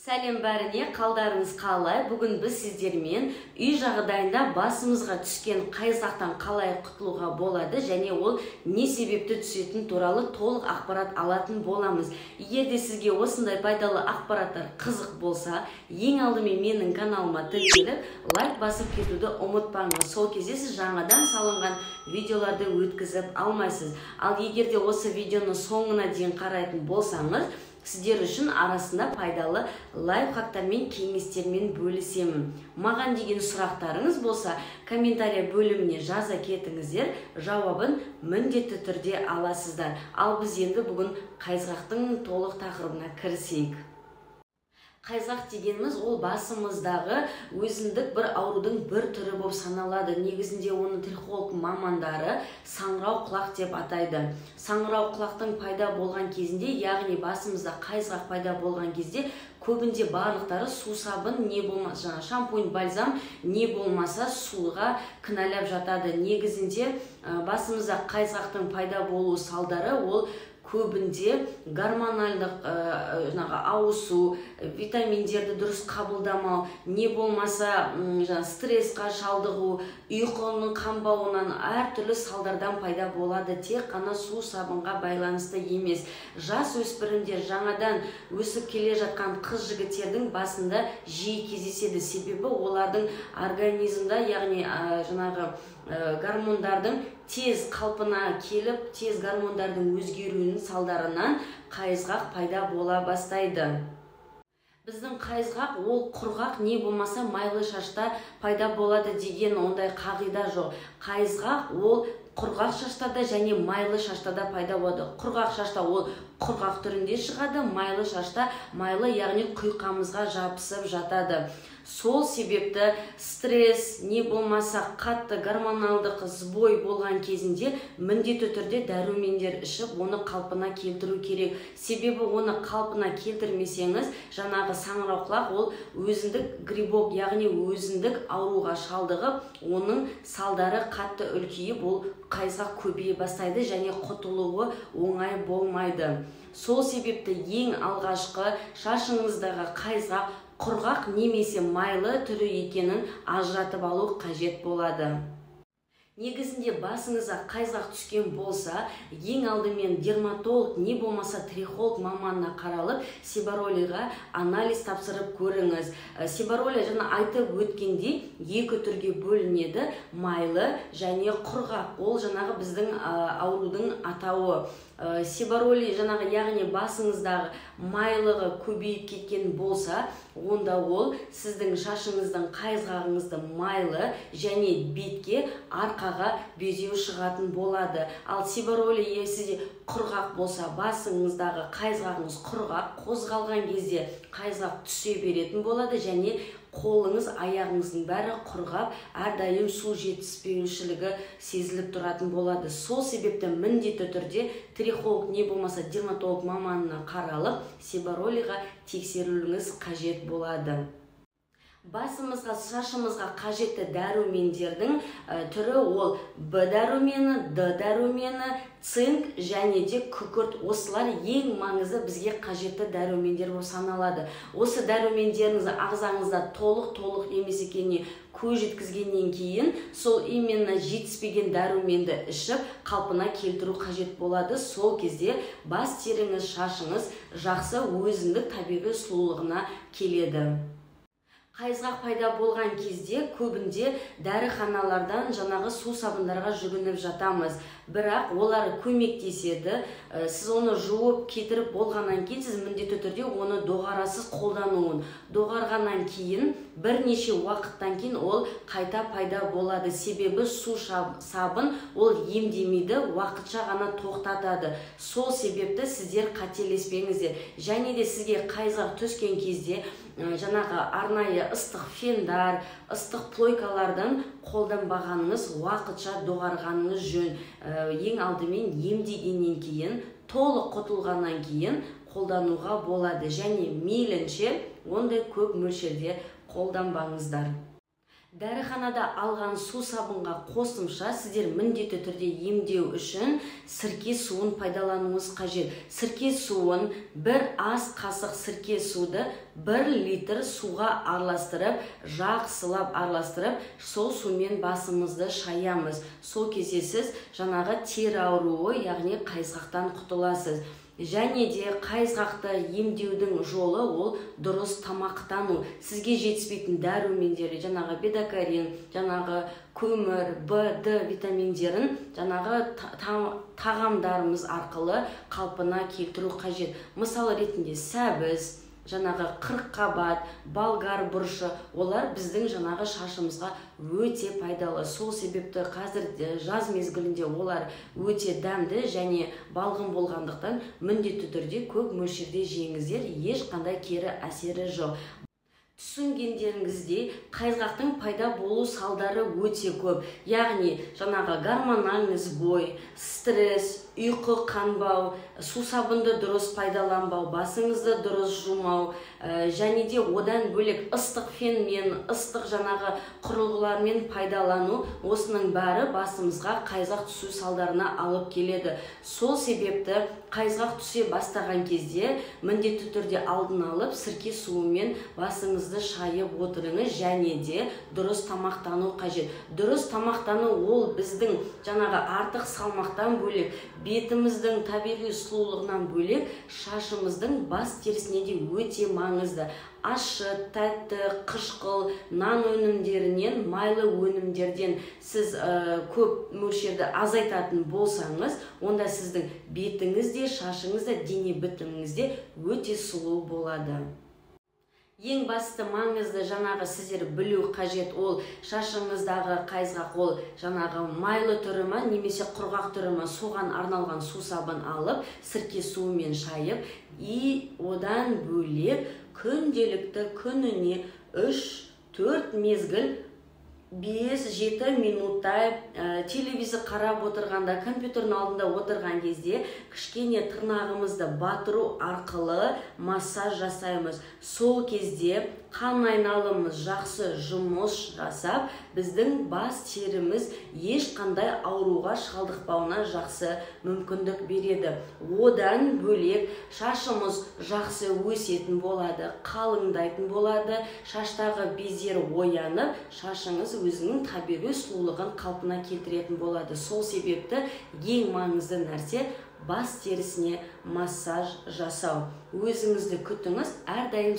Сәлем бәріне, қалдарыңыз қалай? Бүгін біз сіздермен үй жағдайында басымызға түскен қайызғақтан қалай құтылуға болады және ол не себепті түсетін туралы толық ақпарат алатын боламыз. Егер де сізге осындай пайдалы ақпараттар қызық болса, ең алдымен менің каналыма тіркеліп, лайк басып кетуді ұмытпаңыз. Сол кезде сіз жаңадан салынған видеоларды өткізіп алмайсыз. Ал егер де осы видеоны соңына дейін қарайтын болсаңыз, сіздер үшін арасында пайдалы лайфхактармен, кеңестермен бөлісемін. Маған деген сұрақтарыңыз болса, комментария бөліміне жаза кетіңіздер, жауабын міндетті түрде аласыздар. Ал біз енді бүгін қайызғақтың толық тақырыбына кірісейік. Қайызғақ дегеніміз ол басымыздағы өзіндік бір аурудың бір түрі болып саналады. Негізінде оны трихолог мамандары саңырау құлақ деп атайды. Саңырау құлақтың пайда болған кезінде, яғни басымызда қайызғақ пайда болған кезде, көбінде барлықтары су сабын, не болмаса жаңа шампунь, бальзам, не болмаса суға кінәлап жатады. Негізінде басымызда қайызғақтың пайда болу салдары ол көбінде гормональдық жаңағы ауысу, витаминдерді дұрыс қабылдамау, не болмаса жаңа стрессқа шалдығу, ұйқының қанбауынан әртүрлі салдардан пайда болады. Тек қана су сабынға байланысты емес. Жас өспірімдер, жаңадан өсіп келе жатқан қыз жігіттердің басында жиі кездеседі. Себебі олардың организмда, яғни жаңағы гормондардың тез қалпына келіп, тез гормондардың өзгеруінің салдарынан қайызғақ пайда бола бастайды. Біздің қайызғақ ол құрғақ, не болмаса майлы шашта пайда болады деген ондай қағида жоқ. Қайызғақ ол құрғақ шашта да және майлы шашта да пайда болады. Құрғақ шашта ол құрғақ түрінде шығады, майлы шашта майлы, яғни құйқамызға жабысып жатады. Сол себепті стресс, не болмаса қатты гормоналдық сбой болған кезінде міндетті түрде дәрумендер ішіп, оны қалпына келтіру керек. Себебі оны қалпына келтірмесеңіз, жаңағы саңырауқұлақ ол өзіндік грибок, яғни өзіндік ауруға шалдығып, оның салдары қатты үлкейіп, ол қайызғақ көбейе бастайды және құтылуы оңай болмайды. Сол себепті ең алғашқы шашыңыздағы қайызғақ құрғақ немесе майлы түрі екенін ажыратып алу қажет болады. Негізінде басыңызға қайызғақ түскен болса, ең алдымен дерматолог, не болмаса трихолог маманына қаралып, себоролиға анализ тапсырып көріңіз. Себоролия жаңа айтып өткендей екі түрге бөлінеді: майлы және құрғақ. Ол жаңағы біздің аурудың атауы. Себоролия жаңағы, яғни басыңыздағы майлығы көбейіп кеткен болса, онда ол сіздің шашыңыздың қайызғағыңызды майлы және бетке, арқаға безеу шығатын болады. Ал себоролия сізде құрғақ болса, басыңыздағы қайызғағыңыз құрғақ, қозғалған кезде қайызғақ түсе беретін болады және қолыңыз, аяғыңыздың бәрі құрғап, әрдайым су жетіспеушілігі сезіліп тұратын болады. Сол себепті міндетті түрде трихолог, не болмаса дерматолог маманына қаралып, себоролиға тексерілуіңіз қажет болады. Басымызға, шашымызға қажетті дәрумендердің түрі ол Б дәрумені, Д дәрумені, цинк және де күкірт. Осылар ең маңызды бізге қажетті дәрумендер болып саналады. Осы дәрумендеріңіз ағзаңызда толық емес екеніне көз жеткізгеннен кейін, сол именно жетіспеген дәруменді ішіп, қалпына келтіру қажет болады. Сол кезде бас теріңіз, шашыңыз жақсы өзіндік табиғи сұлулығына келеді. Қайызғақ пайда болған кезде көбінде дәріханалардан жаңағы су сабындарға жүгініп жатамыз. Бірақ олар көмектеседі. Сіз оны жуып кетіріп болғаннан кейін сіз міндетті түрде оны доғарасыз қолдануын. Доғарғаннан кейін бірнеше уақыттан кейін ол қайта пайда болады. Себебі су сабын ол емдемейді, уақытша ғана тоқтатады. Сол себепті сіздер қателеспеңіздер. Және де сізге қайызғақ түскен кезде жаңағы арнайы ыстық фендар, ыстық плойкалардан қолданбағаныңыз, уақытша доғарғаныңыз жөн. Ең алдымен емдегеннен кейін, толық құтылғаннан кейін қолдануға болады. Және мейлінше ондай көп мөлшерде қолданбаңыздар. Дәріханада алған сусабынға қосымша сіздер міндетті түрде емдеу үшін сірке суын пайдалануыңыз қажет. Сірке суын 1 ас қасық сірке суды 1 литр суға араластырып, жақсылап араластырып, сол сумен басымызды шаямыз. Сол кезде сіз жаңағы тері ауруы, яғни қайызғақтан құтыласыз. Және де қайызғақты емдеудің жолы ол дұрыс тамақтану. Сізге жетіспейтін дәрумендері, жаңағы бедакарин, жаңағы көмір, Б, Д витаминдерін жаңағы тағамдарымыз арқылы қалпына келтіру қажет. Мысал ретінде сәбіз, жаңағы қырыққабат, болгар бұрышы, олар біздің жаңағы шашымызға өте пайдалы. Сол себепті қазір жаз мезгілінде олар өте дәмді және балғын болғандықтан міндетті түрде көп мөлшерде жеңіздер, ешқандай кері әсері жоқ. Түсінгендеріңіздей, қайызғақтың пайда болу салдары өте көп. Яғни жаңағы гормональный сбой, стресс, ұйқы қанбау, сусабынды дұрыс пайдаланбау, басыңызды дұрыс жумау, және де одан бөлек ыстық фенмен, ыстық жаңағы құрылғылармен пайдалану, осының бәрі басымызға қайызғақ түсу салдарына алып келеді. Сол себепті қайызғақ түсе бастаған кезде міндетті түрде алдын алып сірке суымен басыңызды шайып отырыңыз және де дұрыс тамақтану қажет. Дұрыс тамақтану ол біздің жаңағы артық салмақтан бөлек, бетіміздің табиғи сұлулығынан бөлек, шашымыздың бас терісіне де өте маңызды. Ащы, тәтті, қышқыл, нан өнімдерінен, майлы өнімдерден сіз көп мөлшерді азайтатын болсаңыз, онда сіздің бетіңіз де, шашыңыз да, дене бітіміңіз де өте сұлу болады. Ең басты маңызды жаңағы сіздер білу қажет, ол шашыңыздағы қайызғақ, ол жаңағы майлы түрі ма немесе құрғақ түрі ма, соған арналған сусабын алып, сірке суымен шайып, и одан бөлек күнделікті күніне 3-4 мезгіл 5-7 минуттай телевизор қарап отырғанда, компьютердің алдында отырған кезде кішкене тырнағымызды батыру арқылы массаж жасаймыз. Сол кезде қан айналымыз жақсы жұмыс жасап, біздің бас теріміз ешқандай ауруға шалдықпауына жақсы мүмкіндік береді. Одан бөлек шашымыз жақсы өсетін болады, қалыңдайтын болады, шаштағы бездер оянып, шашыңыз өзінің табиғи сұлулығын қалпына келтіретін болады. Сол себепті ең маңызды нәрсе бас терісіне массаж жасау. Өзіңізді күтіңіз, әрдайым